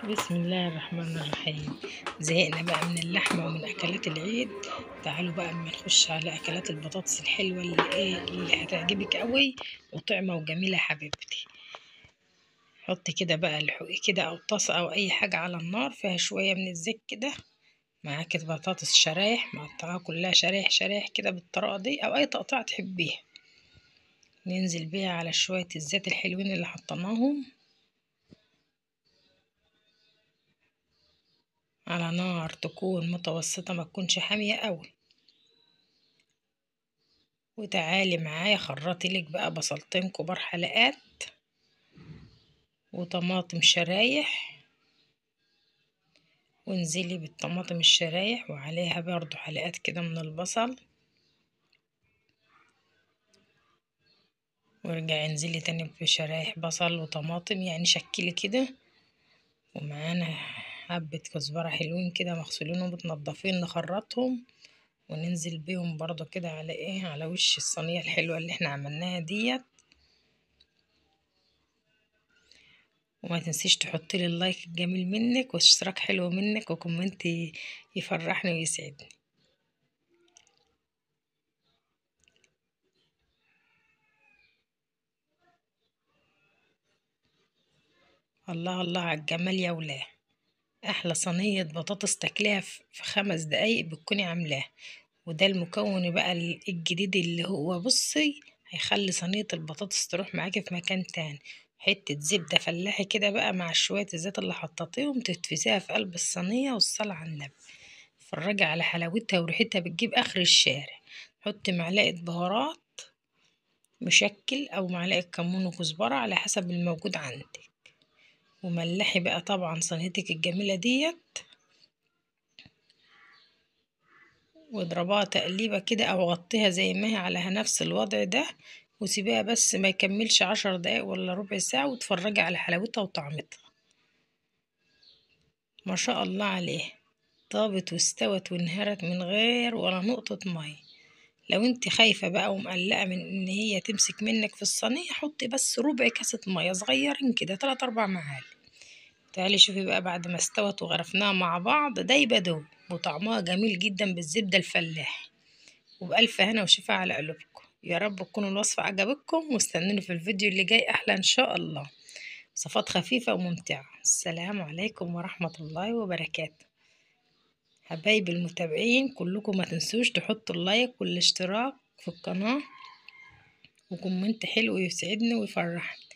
بسم الله الرحمن الرحيم. زهقنا بقى من اللحمة ومن اكلات العيد، تعالوا بقى اما نخش على اكلات البطاطس الحلوة اللي ايه اللي هتعجبك قوي وطعمه وجميلة يا حبيبتي. حطي كده بقى الحقي كده او طاسه او اي حاجة على النار فيها شوية من الزيت كده، معاكي بطاطس شرايح مقطعاها كلها شرايح شرايح كده بالطريقة دي او اي تقطيعه تحبيها. ننزل بيها على شوية الزيت الحلوين اللي حطيناهم على نار تكون متوسطة ما تكونش حامية قوي. وتعالي معايا خرطي لك بقى بصلتين كبار حلقات وطماطم شرايح، وانزلي بالطماطم الشرايح وعليها برضو حلقات كده من البصل، وارجعي انزلي تاني بشرايح بصل وطماطم، يعني شكلي كده. ومعانا حبة كزبرة حلوين كده مغسولين ومتنضفين نخرطهم وننزل بيهم برضو كده على ايه، على وش الصينية الحلوة اللي احنا عملناها ديت. وما تنسيش تحطي لي ال like الجميل منك واشتراك حلو منك و comment يفرحني ويسعدني. الله الله على الجمال يا ولاه، احلى صينية بطاطس تاكليها في 5 دقايق بتكوني عاملاها. وده المكون بقى الجديد اللي هو بصي هيخلي صينية البطاطس تروح معاكي في مكان تاني. حتة زبدة فلاحي كده بقى مع شوية الزيت اللي حطيتيهم تدفسيها في قلب الصينية، والصلاة على النبي. اتفرجي على حلاوتها وريحتها بتجيب اخر الشارع. حطي معلقه بهارات مشكل او معلقه كمون وكزبره على حسب الموجود عندك، وملحي بقى طبعا صينيتك الجميلة ديت، واضربها تقليبه كده او غطيها زي ما هي على نفس الوضع ده، وسيبيها بس ما يكملش 10 دقايق ولا ربع ساعة، واتفرجي على حلاوتها وطعمتها. ما شاء الله عليها، طابت واستوت وانهرت من غير ولا نقطة مية. لو انت خايفة بقى ومقلقه من ان هي تمسك منك في الصينية، حطي بس ربع كاسه مية صغيرين كده، 3 4 معالق. تعالي شوفي بقى بعد ما استوت وغرفناها مع بعض، دايبه دوب وطعمها جميل جدا بالزبده الفلاح. وبألف هنا وشفا على قلوبكم، يا رب تكون الوصفة عجبتكم، واستنوني في الفيديو اللي جاي احلى ان شاء الله، وصفات خفيفة وممتعة. السلام عليكم ورحمة الله وبركاته. حبايب المتابعين كلكم ما تنسوش تحطوا ال like والاشتراك في القناة و comment حلو يسعدني ويفرحني.